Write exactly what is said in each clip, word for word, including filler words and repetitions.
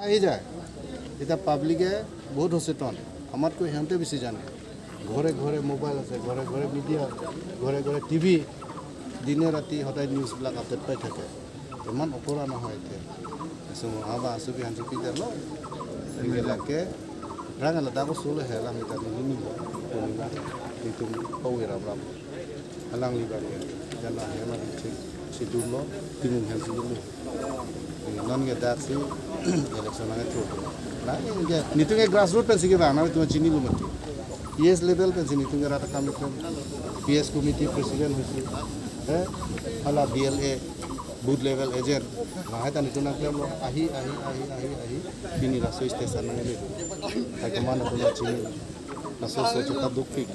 আহি যায়। এতিয়া পাব্লিকে বহুত সচেতন, আমাতকৈ সিহঁতে বেছি জানে। ঘৰে ঘৰে মোবাইল আছে, ঘৰে ঘৰে মিডিয়া আছে, ঘৰে ঘৰে টিভি। দিনে ৰাতি সদায় নিউজবিলাক আপডেট পাই থাকে। ইমান অকৰা নহয় এতিয়া। Semua haba asubi hanjupi dalo. Tinggal lagi. Rang ala dago solo helang kita ini nih. Itu pawira bram. Alangli bang ya. Jana hema di si dulu, timung hem si dulu. Non ke dak si election ang itu. Nah, ini dia. Nitu ke grassroots pensi ke bang, na itu chinilo mati. P S level pensi nitu ke rata kami kan. P S committee president husi. Eh, ala B L A, booth level agent. Nah, hai tani tu nangklem lo. Ahi, ahi, ahi, ahi, ahi. Pini laso station nang ini. Hai kemana tu na chini. Laso so chita dukpik.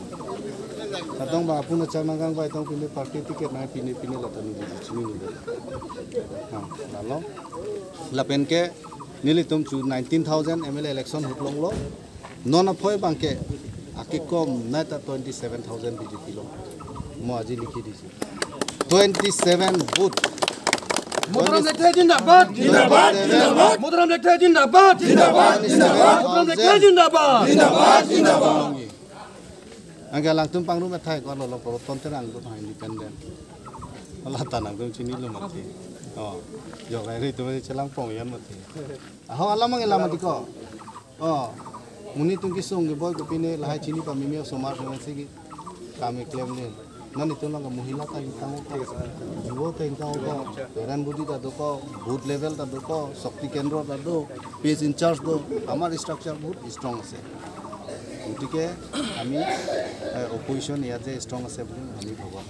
Katong ba apun achang nangkang ba itong pini party ticket na pini pini la tani di chini ni. Ha, lalo. Lapen ke nelitum chu nineteen thousand M L A election hut longlo. Non aphoi bangke akekom nai ta twenty seven thousand B J P lo. Mo aji likhi disi. Twenty seven vote. Modaram Lekthe zindabad. Zindabad, zindabad. Modaram Lekthe zindabad. Zindabad, zindabad. Modaram Lekthe zindabad. Zindabad, zindabad. Anke alangtum pangrum ethai ko lo lo poro ton terang ko independent. Ala ta nangtum chinilo mati. Oh, jok rai ri tu chelang pong yan mati. Aho alam ang ilam mati ko. Oh, monit atum kesung ke boy kopine lahai chini pameme osomar dengan sigi kami klem ni. Non itum lang mohila ta ingtang ko, juwo ta ingtang ko, peran budi ta do ko, booth level ta do ko, Shakti Kendra ta do, P S in charge do, amar structure bahut strong ase. গতিকে আমি, এ, অপজিশ্যন ইয়াত যে ষ্ট্ৰং আছে বুলি আমি ভাবোঁ।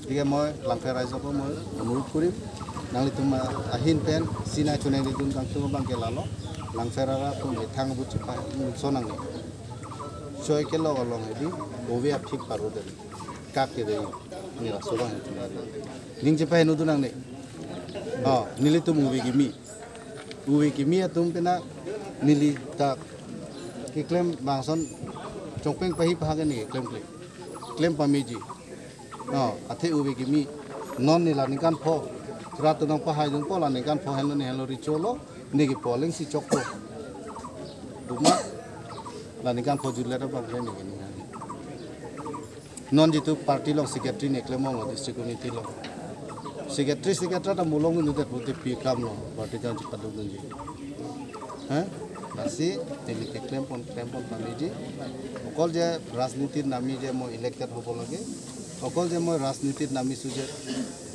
গতিকে মই লাংফেৰ ৰাইজকো মই অনুৰোধ কৰিম, nanglitum, আ, ahin pen sinai chunai nelitum kangtung bangke lalo, Langpher arat atum ethang bu chepa, mm, so nangne. Choi ke lo along hedi, ove aphik paru den. Kak ke dei, nila so bang hedi. Ning chepa henu du nangne. Oh, nelitum ove kimi. Ove kimi atum pena neli ta keklem bangson chongpeng pahi paha ke ne klem klem. Klem pameji. Oh, athe ove kimi non ne la ningkan pho. Rat nang pahai dung po la ningkan pho henlo ne henlo ri cholo. Ne ke polling si chokpo. Buma la ningkan pho jule da bang ne ke ne. Non jitu party long secretary ne klem ong district committee long. Secretary, secretary ta mulong nu det pute pi kam long. Party jang jipaduk dunji. Ha? Lasi, neli ke klem pon, klem pon pameji. Okol je rajnitir nami je mo elected hobo lage. Okol je mo rajnitir nami suje,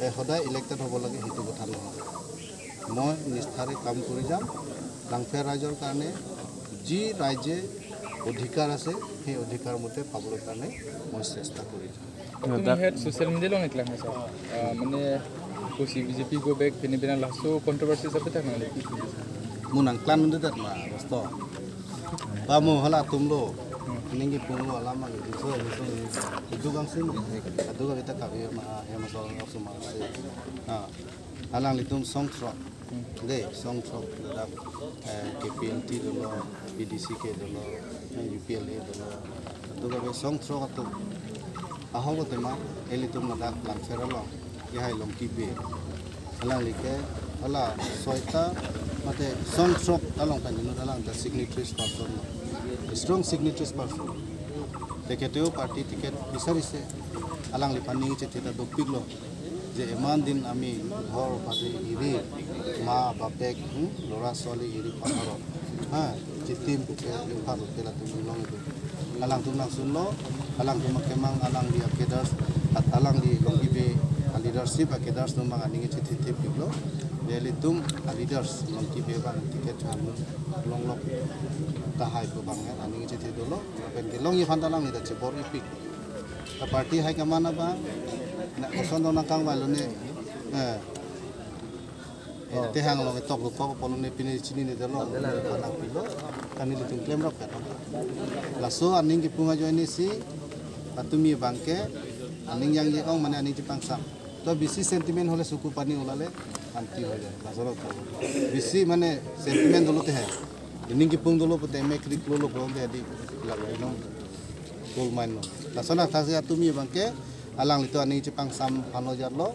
eh, hodai elected hobo lage, hitu kotha nohoi. Mo nisthare kam kori jam, Langpher raijor karne, ji raije odhikar ase, he odhikar mote pabole karne, mo chesta kori jam. Tum het social media long iklang sa. Ah, mane kusi B J P go back pini bina laso controversy sape tak nang leki. Mo nangklang nunde dat ma, bosto. Ba mo hala atum lo. Ning kipung lo alam ma gitu so gitu. Itu kang sim. Itu kang kita kabi ma, ya masalah langsung ma. Ah. Alanglitum songthrok. De, songthrok, ladak, eh, K P L T dolo, B D C K dolo, eh, U P L A dolo. Atu kabe songthrok atum. Ahok tema, elitum ladak Langpher along, yahai Longki Bey. Alangli ke, hala soita, mate songthrok along kan jinu alang ta signatories person. Strong signatories person. Te keteo party ticket bisarise, alangliphan ning chethe ta dopik lo. Je iman din ami ghor bade iri, ma bapek, hmm, lora soli iri paharo. Ha, chitim puke, ipha puke latum long itu. Alangtum nangsunlo, alangtum akemang alangli a-cadres, at alangli Longki Bey a-leadership a-cadres atum bang aning chethe thepiklo. Elitum a-leaders Longki Bey bang ticket cham longlok tahai pu bang ya, aning chethe dolo. Lapen kelongji aphan ta alangli ta chebor-ipik. Ta party high command abang, na koson dong nangkangvai lo ne, eh, eh, Oh. Tehang along ketok lo kok apot lo ne pine chinine dolo, nangpilo, kan nelitum klemrap kan. Laso aning kipung ajoine si, patumi bangke, aning jangje ong mane aning chepangsam. To bisi sentiment hole suku pani ulale, anti ho jai, laso lo to. Bisi mane sentiment dolo te hai. Aning kipung dolo pute mek krik lo lo pulong te adi, lak lo inong. Coal mine lo. Laso nangthaksi atumi bangke, alanglitum aning chepangsam aphan lo jatlo.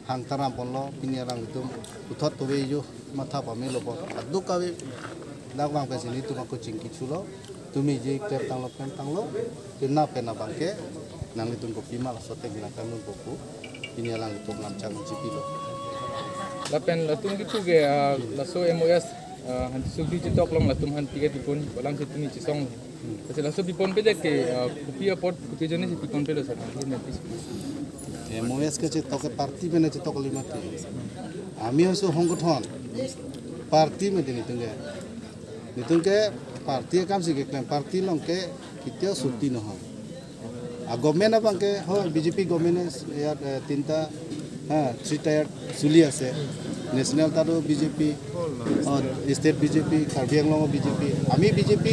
Hang taram ponlo, pini alanglitum puthot kave yo matha pamelo pon. Aduk kave dak vang pensi nelitum ako chingki chulo. Tumi je klem tanglo, klem tanglo. Tuna pen abang ke nanglitum kopima laso ateng nangkangdun po pu pini alanglitum lamchak chipilo. Lapen latum kipu ke, ah, laso M O S, ah, hanti sukdi chetok along latum hanti ke pipon, balang si tumi chesong. Kasi laso pipon pe ke, ah, kopi apot, kopi ajoine si pipon pelo sir, nanti nanti. M O S kachetok ke party pen chetok kali mati. Ami oso hongkothon. Party mati nelitum ke. Nelitum ke party akam si keklem, party along ke ketia sukti nohoi. A government abang ke ho B J P government ya, eh, tinta, ha, three tier choli ase. National tato B J P, oh, state B J P, Karbi Anglong B J P. Ami B J P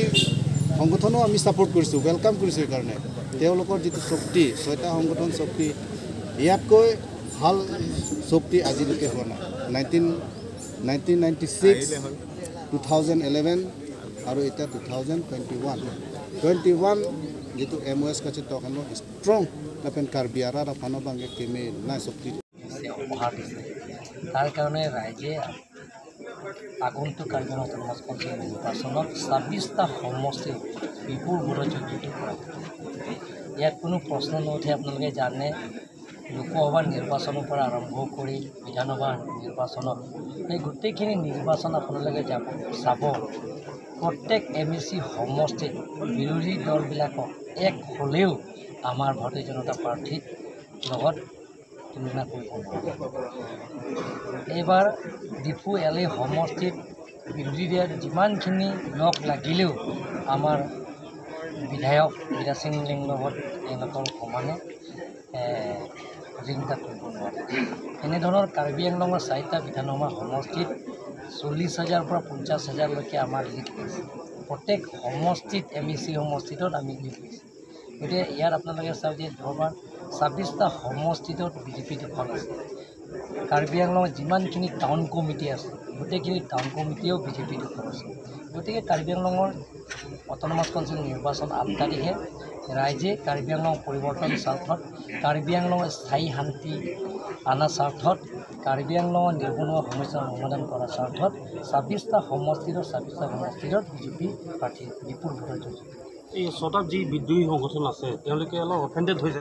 hongkothono ami support koriso, welcome koriso karne. Teolokor jitu sukti, soita hongkothon sukti, yatko hal sukti aji loke hua nai. Nineteen, nineteen ninety-six, two thousand eleven, aru eta two thousand twenty-one. Twenty-one jitu M O S kachetok ano strong lapen Karbi arat aphan abang ke keme nai sukti. সে উপহাৰ দিছে। তাৰ কাৰণে ৰাইজে আগন্তুক কাৰ্বি Anglong autonomous council নিৰ্বাচনত ছাব্বিছটা সমষ্টি বিপুল ভোটৰ জয়যুক্ত কৰা। ইয়াত কোনো প্ৰশ্ন নুঠে। আপোনালোকে জানে, লোকসভা নিৰ্বাচনৰ পৰা আৰম্ভ কৰি বিধানসভা নিৰ্বাচনত, এই গোটেইখিনি নিৰ্বাচন আপোনালোকে যাব, চাব, প্ৰত্যেক এম ই চি সমষ্টিত বিৰোধী দলবিলাকক এক হ'লেও আমাৰ ভাৰতীয় জনতা পাৰ্টিৰ লগত তুলনা কৰিব নোৱাৰে। এইবাৰ ডিফু এল এ সমষ্টিত বিৰোধী দল যিমানখিনি লগ লাগিলেও আমাৰ বিধায়ক বিৰাজ সিং লেংলগত তেওঁলোকৰ সমানে, এ, প্ৰতিযোগিতা কৰিব নোৱাৰে। এনেধৰণৰ কাৰ্বি আংলঙৰ চাৰিটা বিধানসভা সমষ্টিত চল্লিছ হাজাৰৰ পৰা পঞ্চাছ হাজাৰলৈকে আমাৰ লিড কৰিছে। প্ৰত্যেক সমষ্টিত, এম ই চি সমষ্টিত আমি লিড কৰিছোঁ। গতিকে ইয়াত আপোনালোকে চাওক যে যোৱাবাৰ ছাব্বিছটা সমষ্টিত বি জে পি দখল আছে। কাৰ্বি আংলঙত যিমানখিনি টাউন কমিটি আছে, গোটেইখিনি টাউন কমিটিও বি জে পি দখল আছে। গতিকে কাৰ্বি আংলঙৰ অট'নমাছ কাউন্সিল নিৰ্বাচন আঠ তাৰিখে ৰাইজে কাৰ্বি আংলং পৰিৱৰ্তন স্বাৰ্থত, কাৰ্বি আংলঙৰ স্থায়ী শান্তি অনা স্বাৰ্থত, কাৰ্বি আংলঙৰ নিবনুৱা সমস্যা সমাধান কৰাৰ স্বাৰ্থত ছাব্বিছটা সমষ্টিত, ছাব্বিছটা সমষ্টিত বি জে পি প্ৰাৰ্থী বিপুল ভোটৰ জয়যুক্ত। এই ছটাত যি বিদ্ৰোহী সংগঠন আছে, তেওঁলোকে অলপ অফেণ্ডেড হৈছে।